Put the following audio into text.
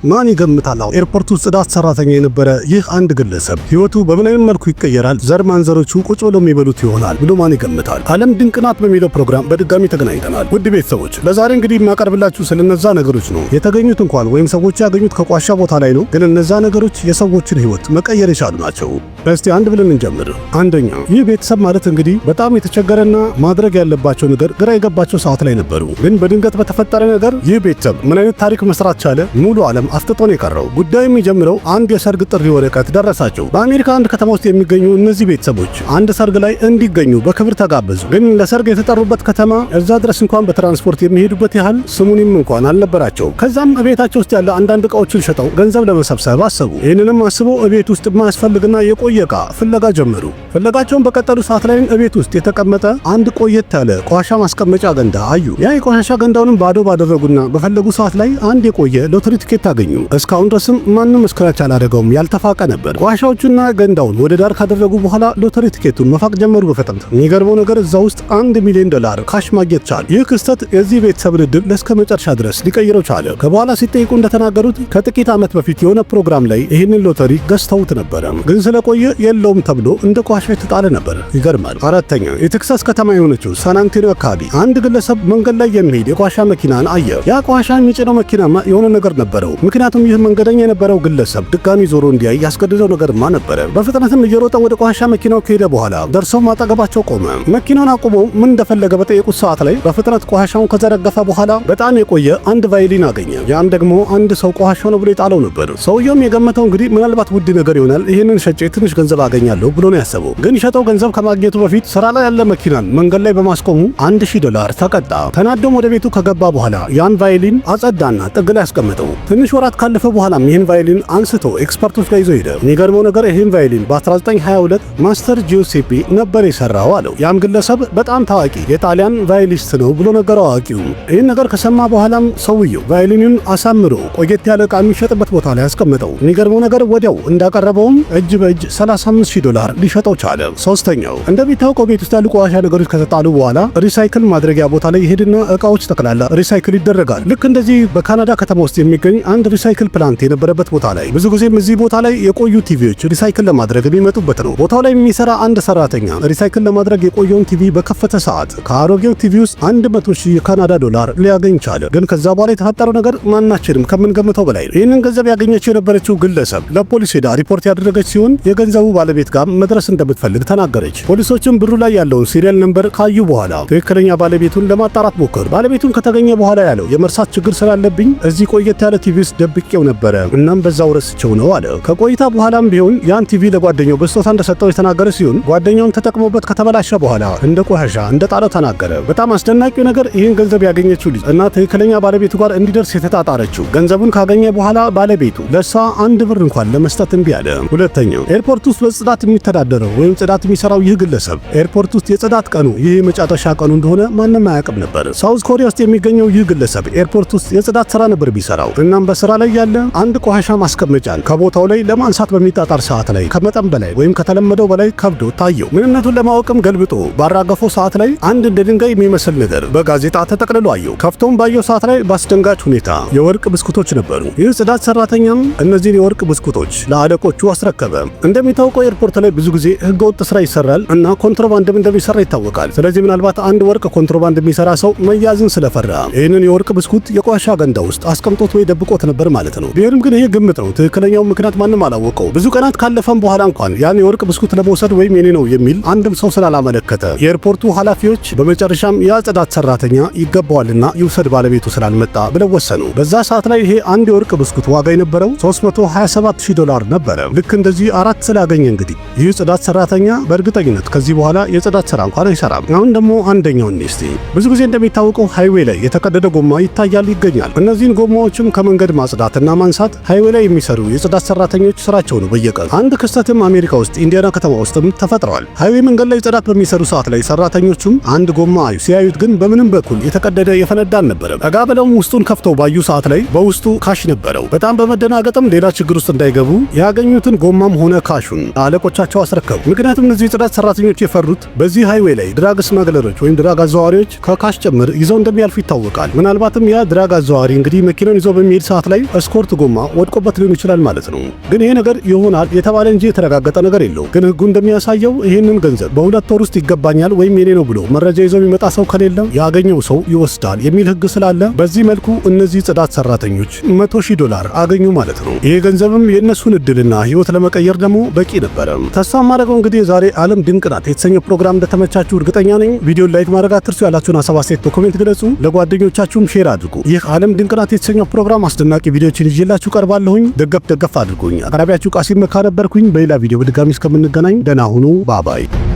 ማን ይገምታል? አሁን ኤርፖርት ውስጥ ጽዳት ሰራተኛ የነበረ ይህ አንድ ግለሰብ ህይወቱ በምን አይነት መልኩ ይቀየራል? ዘር ማንዘሮቹ ቁጭ ብለው የሚበሉት ይሆናል ብሎ ማን ይገምታል? ዓለም ድንቅ ናት በሚለው ፕሮግራም በድጋሚ ተገናኝተናል። ውድ ቤተሰቦች፣ ለዛሬ እንግዲህ የማቀርብላችሁ ስለነዛ ነገሮች ነው። የተገኙት እንኳን ወይም ሰዎች ያገኙት ከቆሻሻ ቦታ ላይ ነው። ግን እነዛ ነገሮች የሰዎችን ህይወት መቀየር የቻሉ ናቸው። እስቲ አንድ ብለን እንጀምር። አንደኛ፣ ይህ ቤተሰብ ማለት እንግዲህ በጣም የተቸገረና ማድረግ ያለባቸው ነገር ግራ የገባቸው ሰዓት ላይ ነበሩ። ግን በድንገት በተፈጠረ ነገር ይህ ቤተሰብ ምን አይነት ታሪክ መስራት ቻለ? ሙሉ ዓለም አፍጥጦ ነው የቀረው። ጉዳዩ የሚጀምረው አንድ የሰርግ ጥሪ ወረቀት ደረሳቸው። በአሜሪካ አንድ ከተማ ውስጥ የሚገኙ እነዚህ ቤተሰቦች አንድ ሰርግ ላይ እንዲገኙ በክብር ተጋበዙ። ግን ለሰርግ የተጠሩበት ከተማ እዛ ድረስ እንኳን በትራንስፖርት የሚሄዱበት ያህል ስሙኒም እንኳን አልነበራቸው። ከዛም እቤታቸው ውስጥ ያለ አንዳንድ እቃዎችን ሸጠው ገንዘብ ለመሰብሰብ አሰቡ። ይህንንም አስበው እቤት ውስጥ የማያስፈልግና የቆየ እቃ ፍለጋ ጀመሩ። ፍለጋቸውን በቀጠሉ ሰዓት ላይ እቤት ውስጥ የተቀመጠ አንድ ቆየት ያለ ቆሻሻ ማስቀመጫ ገንዳ አዩ። ያ የቆሻሻ ገንዳውንም ባዶ ባደረጉና በፈለጉ ሰዓት ላይ አንድ የቆየ ሎተሪ ቲኬት አገኙ። እስካሁን ድረስም ማንም scratch አላደረገውም፣ ያልተፋቀ ነበር። ቆሻሻዎቹና ገንዳውን ወደ ዳር ካደረጉ በኋላ ሎተሪ ቲኬቱን መፋቅ ጀመሩ በፍጥነት። የሚገርመው ነገር እዛ ውስጥ 1 ሚሊዮን ዶላር cash ማግኘት ቻሉ። ይህ ክስተት የዚህ ቤተሰብን ዕድል እስከ መጨረሻ ድረስ ሊቀይረው ቻለ። ከበኋላ ሲጠይቁ እንደተናገሩት ከጥቂት ዓመት በፊት የሆነ ፕሮግራም ላይ ይህንን ሎተሪ ገዝተውት ነበረ፣ ግን ስለቆየ የለውም ተብሎ እንደ ቆሻሻ የተጣለ ነበር። ይገርማል። አራተኛ፣ የቴክሳስ ከተማ የሆነችው ሳን አንቶኒዮ አካባቢ አንድ ግለሰብ መንገድ ላይ የሚሄድ የቆሻሻ መኪናን አየ። ያ ቆሻሻ የሚጭነው መኪናማ የሆነ ነገር ነበረው። ምክንያቱም ይህ መንገደኛ የነበረው ግለሰብ ድጋሚ ዞሮ እንዲያይ ያስገድደው ነገርማ ነበረ። በፍጥነትም እየሮጠ ወደ ቆሻሻ መኪናው ከሄደ በኋላ ደርሶም አጠገባቸው ቆመ። መኪናውን አቁሞ ምን እንደፈለገ በጠየቁት ሰዓት ላይ በፍጥነት ቆሻሻውን ከዘረገፈ በኋላ በጣም የቆየ አንድ ቫዮሊን አገኘ። ያም ደግሞ አንድ ሰው ቆሻሻው ነው ብሎ የጣለው ነበር። ሰውየውም የገመተው እንግዲህ ምናልባት ውድ ነገር ይሆናል፣ ይህንን ሸጬ ትንሽ ገንዘብ አገኛለሁ ብሎ ነው ያሰበው። ግን ሸጠው ገንዘብ ከማግኘቱ በፊት ስራ ላይ ያለ መኪናን መንገድ ላይ በማስቆሙ 1000 ዶላር ተቀጣ። ተናዶም ወደ ቤቱ ከገባ በኋላ ያን ቫዮሊን አጸዳና ጥግ ላይ አስቀመጠው። ትንሽ ወራት ካለፈ በኋላም ይህን ቫዮሊን አንስቶ expert ኦች ጋር ይዞ ሄደ። የሚገርመው ነገር ይህን ቫዮሊን በ1922 ማስተር ጂዮሴፒ ነበር የሰራው አለው። ያም ግለሰብ በጣም ታዋቂ የጣሊያን violinist ነው ብሎ ነገረው አዋቂው። ይህን ነገር ከሰማ በኋላም ሰውየው ቫዮሊኑን አሳምሮ ቆየት ያለ ዕቃ የሚሸጥበት ቦታ ላይ አስቀመጠው። የሚገርመው ነገር ወዲያው እንዳቀረበውም እጅ በእጅ 35,000 ዶላር ሊሸጠው ቻለ። ሶስተኛው፣ እንደሚታወቀው ቤት ውስጥ ያሉ ቆሻሻ ነገሮች ከተጣሉ በኋላ recycle ማድረጊያ ቦታ ላይ ይሄድና እቃዎች ጠቅላላ recycle ይደረጋል። ልክ እንደዚህ በካናዳ ከተማ ውስጥ የሚገኝ አንድ recycle plant የነበረበት ቦታ ላይ፣ ብዙ ጊዜም እዚህ ቦታ ላይ የቆዩ ቲቪዎች recycle ለማድረግ የሚመጡበት ነው። ቦታው ላይ የሚሰራ አንድ ሰራተኛ recycle ለማድረግ የቆየውን ቲቪ በከፈተ ሰዓት ከአሮጌው ቲቪ ውስጥ 100 ሺህ የካናዳ ዶላር ሊያገኝ ቻለ። ግን ከዛ በኋላ የተፈጠረው ነገር ማናችንም ከምንገምተው በላይ ነው። ይህንን ገንዘብ ያገኘችው የነበረችው ግለሰብ ለፖሊስ ሄዳ ሪፖርት ያደረገች ሲሆን የገንዘቡ ባለቤት ጋር መድረስ እንደምትፈልግ ተናገረች። ፖሊሶችም ብሩ ላይ ያለውን serial number ካዩ በኋላ ትክክለኛ ባለቤቱን ለማጣራት ሞከሩ። ባለቤቱን ከተገኘ በኋላ ያለው የመርሳት ችግር ስላለብኝ እዚህ ቆየት ያለ ቲቪ ውስጥ ደብቄው ነበረ፣ እናም በዛው ረስቸው ነው አለ። ከቆይታ በኋላም ቢሆን ያን ቲቪ ለጓደኛው በስጦታ እንደሰጠው የተናገረ ሲሆን ጓደኛውን ተጠቅሞበት ከተበላሸ በኋላ እንደ ቆሻሻ እንደጣለው ተናገረ። በጣም አስደናቂው ነገር ይህን ገንዘብ ያገኘችው ልጅ እና ትክክለኛ ባለቤቱ ጋር እንዲደርስ የተጣጣረችው ገንዘቡን ካገኘ በኋላ ባለቤቱ ለእሷ አንድ ብር እንኳን ለመስጠት እምቢ አለ። ሁለተኛው፣ ኤርፖርት ውስጥ በጽዳት የሚተዳደረው ወይም ጽዳት የሚሰራው ይህ ግለሰብ ኤርፖርት ውስጥ የጽዳት ቀኑ ይህ የመጨረሻ ቀኑ እንደሆነ ማንም አያውቅም ነበር። ሳውዝ ኮሪያ ውስጥ የሚገኘው ይህ ግለሰብ ኤርፖርት ውስጥ የጽዳት ስራ ነበር የሚሰራው። እናም በስራ ላይ ያለ አንድ ቆሻሻ ማስቀመጫን ከቦታው ላይ ለማንሳት በሚጣጣር ሰዓት ላይ ከመጠን በላይ ወይም ከተለመደው በላይ ከብዶ ታየው። ምንነቱን ለማወቅም ገልብጦ ባራገፈው ሰዓት ላይ አንድ እንደ ድንጋይ የሚመስል ነገር በጋዜጣ ተጠቅልሎ አየው። ከፍቶም ባየው ሰዓት ላይ በአስደንጋጭ ሁኔታ የወርቅ ብስኩቶች ነበሩ። ይህ ጽዳት ሰራተኛም እነዚህን የወርቅ ብስኩቶች ለአለቆቹ አስረከበ። እንደሚታወቀው ኤርፖርት ላይ ብዙ ጊዜ ህገወጥ ስራ ይሰራል እና ኮንትሮባንድም እንደሚሰራ ይታወቃል። ስለዚህ ምናልባት አንድ ወርቅ ኮንትሮባንድ የሚሰራ ሰው መያዝን ስለፈራ ይህንን የወርቅ ብስኩት የቆሻሻ ገንዳ ውስጥ አስቀምጦት ወይ ደብቆት ነበር ማለት ነው። ቢሆንም ግን ይሄ ግምት ነው። ትክክለኛው ምክንያት ማንም አላወቀው። ብዙ ቀናት ካለፈም በኋላ እንኳን ያን የወርቅ ብስኩት ለመውሰድ ወይም የኔ ነው የሚል አንድም ሰው ስላላመለከተ የኤርፖርቱ ኃላፊዎች በመጨረሻም ያ ጽዳት ሰራተኛ ይገባዋልና ይውሰድ፣ ባለቤቱ ስላልመጣ ብለው ወሰኑ። በዛ ሰዓት ላይ ይሄ አንድ የወርቅ ብስኩት ዋጋ የነበረው 327,000 ዶላር ነበረ። ልክ እንደዚህ አራት ስላገኘ እንግዲህ ይህ ጽዳት ሰራተኛ በእርግጠኝነት ከዚህ በኋላ የጽዳት ስራ እንኳን አይሰራም። አሁን ደግሞ አንደኛውን እስቲ። ብዙ ጊዜ እንደሚታወቀው highway ላይ የተቀደደ ጎማ ይታያል፣ ይገኛል። እነዚህን ጎማዎችም ከመንገድ ማጽዳትና ማንሳት highway ላይ የሚሰሩ የጽዳት ሰራተኞች ስራቸው ነው በየቀኑ። አንድ ክስተትም አሜሪካ ውስጥ ኢንዲያና ከተማ ውስጥም ተፈጥረዋል። Highway መንገድ ላይ ጽዳት በሚሰሩ ሰዓት ላይ ሰራተኞቹም አንድ ጎማ አዩ። ሲያዩት ግን በምንም በኩል የተቀደደ የፈነዳ አልነበረም። ጠጋ ብለውም ውስጡን ከፍተው ባዩ ሰዓት ላይ በውስጡ cash ነበረው። በጣም በመደናገጥም ሌላ ችግር ውስጥ እንዳይገቡ ያገኙትን ጎማም ሆነ cash Cash ኡን አለቆቻቸው አስረከቡ። ምክንያቱም እነዚህ የጽዳት ሰራተኞች የፈሩት በዚህ highway ላይ drug smuggler ኦች ወይም drug አዘዋዋሪዎች ከ cash ጭምር ይዘው እንደሚያልፉ ይታወቃል። ምናልባትም ያ drug አዘዋዋሪ እንግዲህ መኪናውን ይዞ በሚሄድ ሰዓት ላይ escort ጎማ ወድቆበት ሊሆን ይችላል ማለት ነው። ግን ይሄ ነገር ይሆናል የተባለ እንጂ የተረጋገጠ ነገር የለው። ግን ህጉ እንደሚያሳየው ይህንን ገንዘብ በ2 ወር ውስጥ ይገባኛል ወይም የኔ ነው ብሎ መረጃ ይዞ የሚመጣ ሰው ከሌለ ያገኘው ሰው ይወስዳል የሚል ህግ ስላለ በዚህ መልኩ እነዚህ ጽዳት ሰራተኞች 100,000 ዶላር አገኙ ማለት ነው። ይሄ ገንዘብም የእነሱን እድልና ህይወት ለመቀየር ደግሞ በቂ ነበረ። ተስፋ ማድረገው እንግዲህ ዛሬ ዓለም ድንቅ ናት የተሰኘው ፕሮግራም እንደተመቻችሁ እርግጠኛ ነኝ። ቪዲዮን like ማድረግ አትርሱ። ያላችሁን ሀሳብ አስተያየት በ comment ግለጹ። ለጓደኞቻችሁም share አድርጉ። ይህ ዓለም ድንቅ ናት የተሰኘው ፕሮግራም አስደናቂ ቪዲዮችን ይዤላችሁ ቀርባለሁኝ። ደገፍ ደገፍ አድርጉኝ። አቅራቢያችሁ ቃሲም መካ ነበርኩኝ። በሌላ ቪዲዮ በድጋሚ እስከምንገናኝ ደህና ሁኑ። Bye bye።